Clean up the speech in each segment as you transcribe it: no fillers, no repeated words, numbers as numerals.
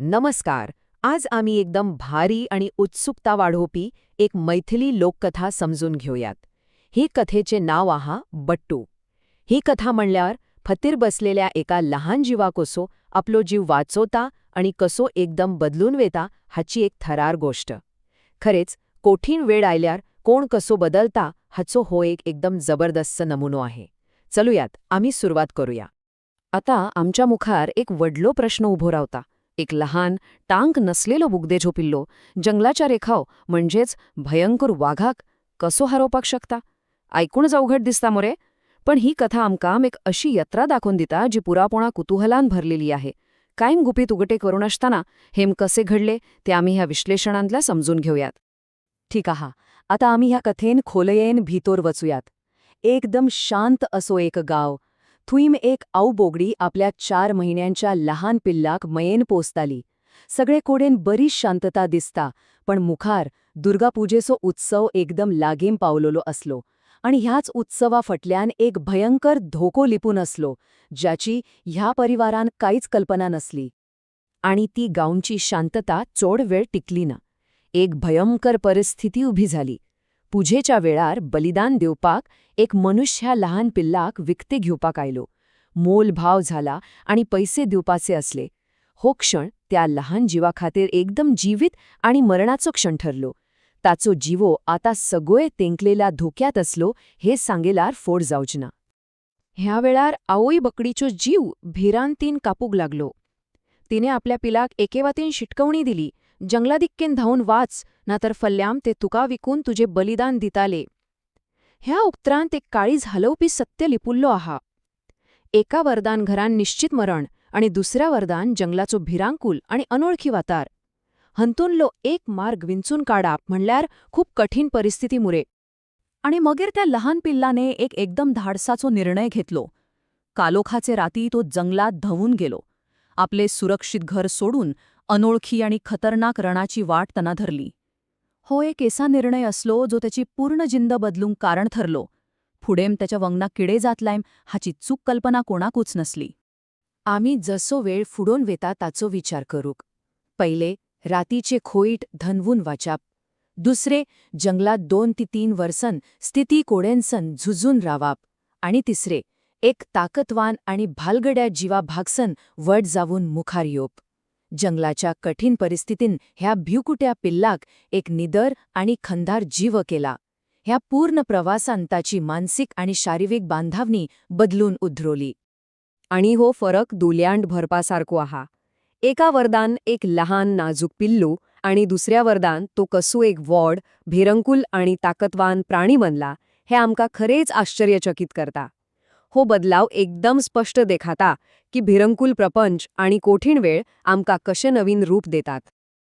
नमस्कार. आज आम्ही एकदम भारी आणि उत्सुकता वाढोवपी एक मैथिली लोककथा समजून घेऊयात. ही कथेचे नाव आहा बट्टू. ही कथा म्हणल्यार फतीर बसलेल्या एका लहान जिवा कसो आपलो जीव वाचोता आणि कसो एकदम बदलून वेता हाची एक थरार गोष्ट. खरेच कठीण वेळ आयल्यार कोण कसो बदलता हाचो हो एक एकदम जबरदस्त नमुनो आहे. चलुयात, आम्ही सुरुवात करूया. आता आमच्या मुखार एक व्हडलो प्रश्न उभो रावता. एक लहान टांक नसलेलो बुगदे झोपिल्लो जंगलाच्या रेखाव म्हणजेच भयंकर वाघाक कसो हारोवपाक शकता? आयकूनच अवघड दिसता मोरे. पण ही कथा आमकां एक अशी यत्रा दाखोवन दिता जी पुरापोणा कुतूहलान भरलेली आहे. कायम गुपीत उगटे करून असताना हेम कसे घडले ते आम्ही ह्या विश्लेषणांतल्या समजून घेऊयात. ठीक आहा, आता आम्ही ह्या कथेन खोलयेन भितोर वचूयात. एकदम शांत असो एक गाव. थुईम एक आऊ बोगडी आपल्या 4 महिन्यांच्या लहान पिल्लाक मयेन पोसताली. सगळे कोडेन बरीच शांतता दिसता, पण मुखार दुर्गापुजेचो उत्सव एकदम लागीं पावलेलो असलो आणि ह्याच उत्सवा फाटल्यान एक भयंकर धोको लिपून असलो, ज्याची ह्या परिवारान काहीच कल्पना नसली. आणि ती गावची शांतता चोड वेळ टिकली ना. एक भयंकर परिस्थिती उभी झाली. पुजेच्या वेळार बलिदान दिवपाक एक मनुष्य ह्या लहान पिल्लाक विकते घेवपाक आयलो. मोल भाव झाला आणि पैसे दिवपाचे असले. हो क्षण त्या लहान जिवा खातीर एकदम जीवित आणि मरणाचो क्षण ठरलो. ताचो जिवो आता सगळे तेंकलेल्या धोक्यात असलो हे सांगेलार फोड जावच ना. ह्या वेळार आवय बकडीचो जीव भिरांतीन कापूंक लागलो. तिने आपल्या पिलाक एके वातीन शिटकवणी दिली, जंगलादिक्केन धांवून वाच, ना तर फल्ल्याम ते तुका विकून तुजे बलिदान दिताले. ह्या उपरांत एक काळीज हालोवपी सत्य लिपुल्लो आहा. एका वरदान घरान निश्चित मरण आणि दुसऱ्या वरदान जंगलाचो भिरांकूल आणि अनोळखी वातार. हंतूनलो एक मार्ग विंचून काडाप म्हणल्यार खूब कठीण परिस्थिती मुरे. आणि मगेर त्या लहान पिल्लाने एक एकदम धाडसाचो निर्णय घेतलो. कालोखाचे राती तो जंगलात धवून गेलो. आपले सुरक्षित घर सोडून अनोळखी आणि खतरनाक रणाची वाट त्यांना धरली. हो एक असा निर्णय असलो जो त्याची पूर्ण जिंद बदलूंक कारण ठरलो. फुडेम त्याच्या वंगना किडे जातलायम हाची चूक कल्पना कोणाकूच नसली. आमी जसो वेळ फुडोवन वेता ताचो विचार करूक. पहिले, रातीचे खोईट धनवून वाचाप. दुसरे, जंगलात 2 ते 3 वर्सन स्थिती कोडेनसन झुजून रावाप. आणि तिसरे, एक ताकदवान आणि भालगड्या जीवा भागसन वड जावून मुखार येवप. जंगलाच्या कठीण परिस्थितीन ह्या भिवकुट्या पिल्लाक एक निदर आणि खंदार जीव केला. ह्या पूर्ण प्रवासान ताची मानसिक आणि शारीरिक बांधावणी बदलून उधरोली. आणि हो फरक दुल्यांड भरपासारको आहा. एका वरदान एक लहान नाजूक पिल्लू आणि दुसऱ्या वरदान तो कसू एक वॉड, भिरंकुल आणि ताकदवान प्राणी बनला हे आमकां खरेच आश्चर्यचकित करता. हो बदलाव एकदम स्पष्ट देखाता की भिरंकुल प्रपंच आणि कठीण वेळ आमकां कशे नवीन रूप देतात.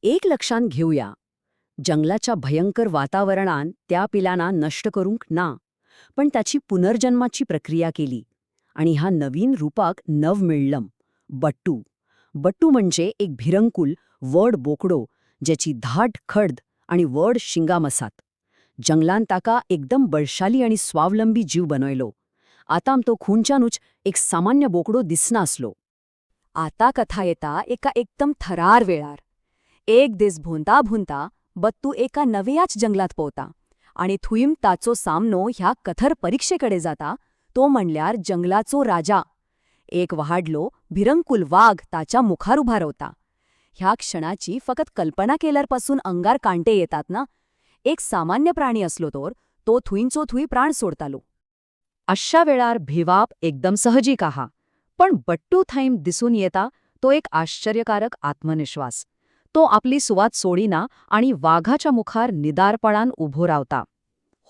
एक लक्षात घेऊया, जंगलाच्या भयंकर वातावरणान त्या पिलांना नष्ट करूंक ना, पण त्याची पुनर्जन्माची प्रक्रिया केली आणि ह्या नवीन रूपाक नव मिळलम बट्टू. बट्टू म्हणजे एक भिरंकुल वड बोकडो, ज्याची धाट खड्द आणि वड शिंगाम आसात. जंगलान ताका एकदम बळशाली आणि स्वावलंबी जीव बनयलो. आतां तो खुंच्यानूच एक सामान्य बोकडो दिसना आसलो. आता कथा येता एका एकदम थरार वेळार. एक दीस भोंता भोंता बत्तू एका नव्याच जंगलात पोवता आणि थुईम ताचो सामनो ह्या कथर परीक्षेकडे जाता, तो म्हणल्यार जंगलाचो राजा. एक वहाडलो भिरंकुल वाघ ताच्या मुखार उभा रावता. ह्या क्षणाची फकत कल्पना केल्यार पासून अंगार कांटे येतात ना. एक सामान्य प्राणी असलो तर तो थुईंचो थुई प्राण सोडतालो. अशा वेळार भिवाप एकदम सहजीक आहा, पण बट्टू थैम दिसून येता तो एक आश्चर्यकारक आत्मनिश्वास. तो आपली सुवात सोडिना आणि वाघाच्या मुखार निदारपणान उभो रावता.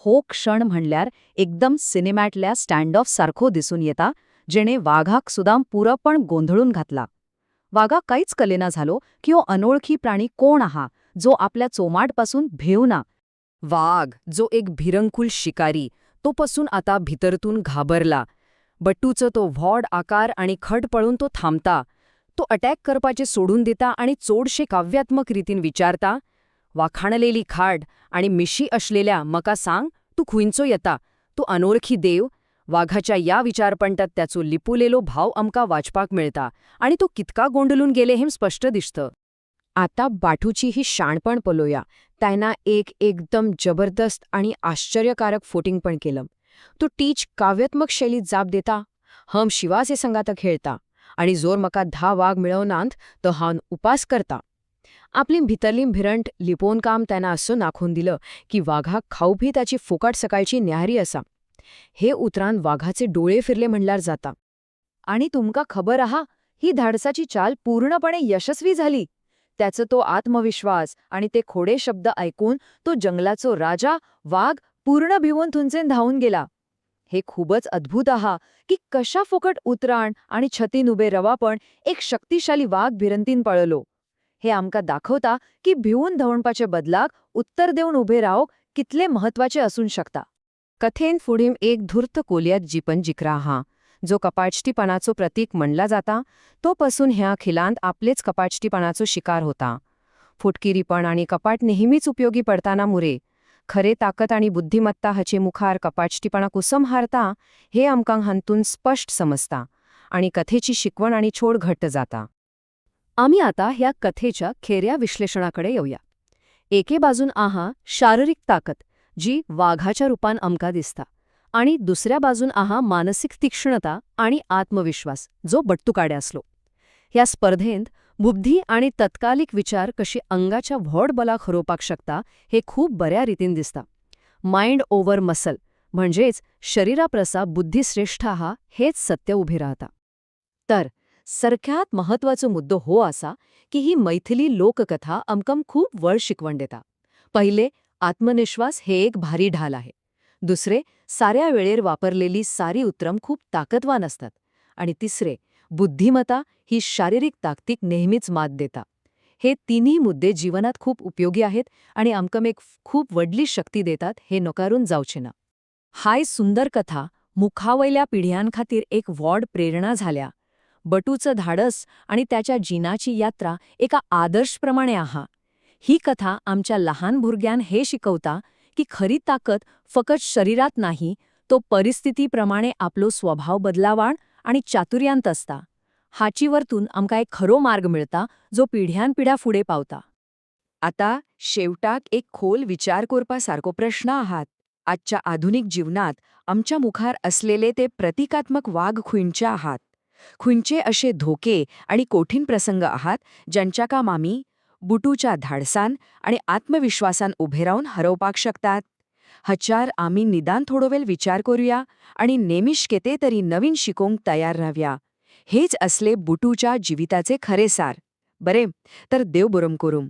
हो क्षण म्हणल्यार एकदम सिनेमॅटल्या स्टँड ऑफ सारखो दिसून येता, जेणे वाघाक सुदां पुरपण गोंधळून घातला. वाघाक काहीच कलेना झालो की हो अनोळखी प्राणी कोण आहा जो आपल्या चोमाटपासून भेवना. वाघ जो एक भिरंकुल शिकारी, तो पासून आता भितरतून घाबरला. बट्टूचो तो व्हड आकार आणि खट पळून तो थांबता. तो अटॅक करपाचे सोडून दिता आणि चोडशे काव्यात्मक रितीन विचारता, वाखाणलेली खाड आणि मिशी असलेल्या मका सांग, तू खुंयचो येता, तू अनोळखी देव? वाघाच्या या विचारपंटात त्याचो लिपुलेलो भाव आमकां वाचपाक मेळता आणि तो कितका गोंडलून गेले हें स्पश्ट दिसता. आता बाटूची ही शाणपण पळोवया. तायना एक एकदम जबरदस्त आणि आश्चर्यकारक फोटिंग पण केलं. तो टीच काव्यात्मक शैलीत जाप देता, हम शिवाचे संगात खेळता आणि जोर मका 10 वाघ मिळवनांत तो हांव उपास करता. आपली भितरली भिरंट लिपोवन काम त्यांना असं नाखून दिलं की वाघाक खाऊपी त्याची फोकाट सकाळची न्याहारी असा. हे उतरान वाघाचे डोळे फिरले म्हणल्यार जाता. आणि तुमका खबर आहा, ही धाडसाची चाल पूर्णपणे यशस्वी झाली. त्याचं तो आत्मविश्वास आणि ते खोडे शब्द ऐकून तो जंगलाचो राजा वाघ पूर्ण भिवून थुंचेन धावून गेला. हे खूपच अद्भुत आहा की कशा फुकट उतराण आणि छतीन उभे रवापण एक शक्तिशाली वाघ भिरंतीन पळलो. हे आमका दाखवता की भिवून धावणपाचे बदलाक उत्तर देऊन उभे रावक कितले महत्वाचे असून शकता. कथेन फुडें एक धूर्त कोलयात जीपन जिकरा आहा, जो कपाटपणाचो प्रतीक म्हणला जाता, तो पसून ह्या खिलांत आपलेच कपाटपणाचो शिकार होता. फुटकिरीपण आणि कपाट नेहमीच उपयोगी पडताना मुरे. खरे ताकद आणि बुद्धिमत्ता हाचे मुखार कपाटपणा कुसम हारता हे आमकां हांतून स्पश्ट समजता आणि कथेची शिकवण आणि छोड घट्ट जाता. आम्ही आता ह्या कथेच्या खेऱ्या विश्लेषणाकडे येऊया. एके बाजून आहा शारीरिक ताकद, जी वाघाच्या रूपान आमकां दिसता, आणि दुसऱ्या बाजून आहा मानसिक तीक्ष्णता आणि आत्मविश्वास, जो बट्टुकाडे असलो. ह्या स्पर्धेंत बुद्धी आणि तत्कालिक विचार कशी अंगाच्या व्हड बलाक हरोवपाक शकता हे खूप बऱ्या रितीन दिसता. माइंड ओव्हर मसल, म्हणजेच शरीराप्रसा बुद्धी श्रेष्ठ आहा, हेच सत्य उभे राहता. तर सरख्यात महत्वाचो मुद्दो हो आसा की ही मैथिली लोककथा आमकां खूप वळ शिकवण देता. पहिले, आत्मविश्वास हे एक भारी ढाल आहे. दुसरे, साऱ्या वेळेर वापरलेली सारी उतरम खूप ताकदवान असतात. आणि तिसरे, बुद्धिमत्ता ही शारीरिक ताकदीक नेहमीच मात देता. हे तिन्ही मुद्दे जीवनात खूप उपयोगी आहेत आणि आमकां एक खूप व्हडली शक्ती देतात हे नकारून जावचे ना. हाय सुंदर कथा मुखावयल्या पिढ्यांखातीर एक व्हड प्रेरणा झाल्या. बटूचं धाडस आणि त्याच्या जिनाची यात्रा एका आदर्शप्रमाणे आहा. ही कथा आमच्या लहान भुरग्यान हे शिकवता की खरी ताकद फकत शरीरात नाही, तो परिस्थितीप्रमाणे आपलो स्वभाव बदलावाण आणि चातुर्यांत असता. हाची वरतून आमकां एक खरो मार्ग मिळता, जो पिढ्यान पिढ्या फुडें पावता. आता शेवटाक एक खोल विचार करपा सारको प्रश्न आहात. आजच्या आधुनिक जीवनात आमच्या मुखार असलेले ते प्रतिकात्मक वाघ खुंयचे आहात? खुंयचे अशे धोके आणि कठीण प्रसंग आहात ज्यांच्या काम आमी बुटूच्या धाडसान आणि आत्मविश्वासान उभे रावन हरोवपाक शकतात? हचार आमी निदान थोडो वेळ विचार करूया आणि नेमिश केते तरी नवीन शिकोवंक तयार राव्या. हेच असले बुटूच्या जिविताचे खरे सार. बरे तर, देव बरोम करूं.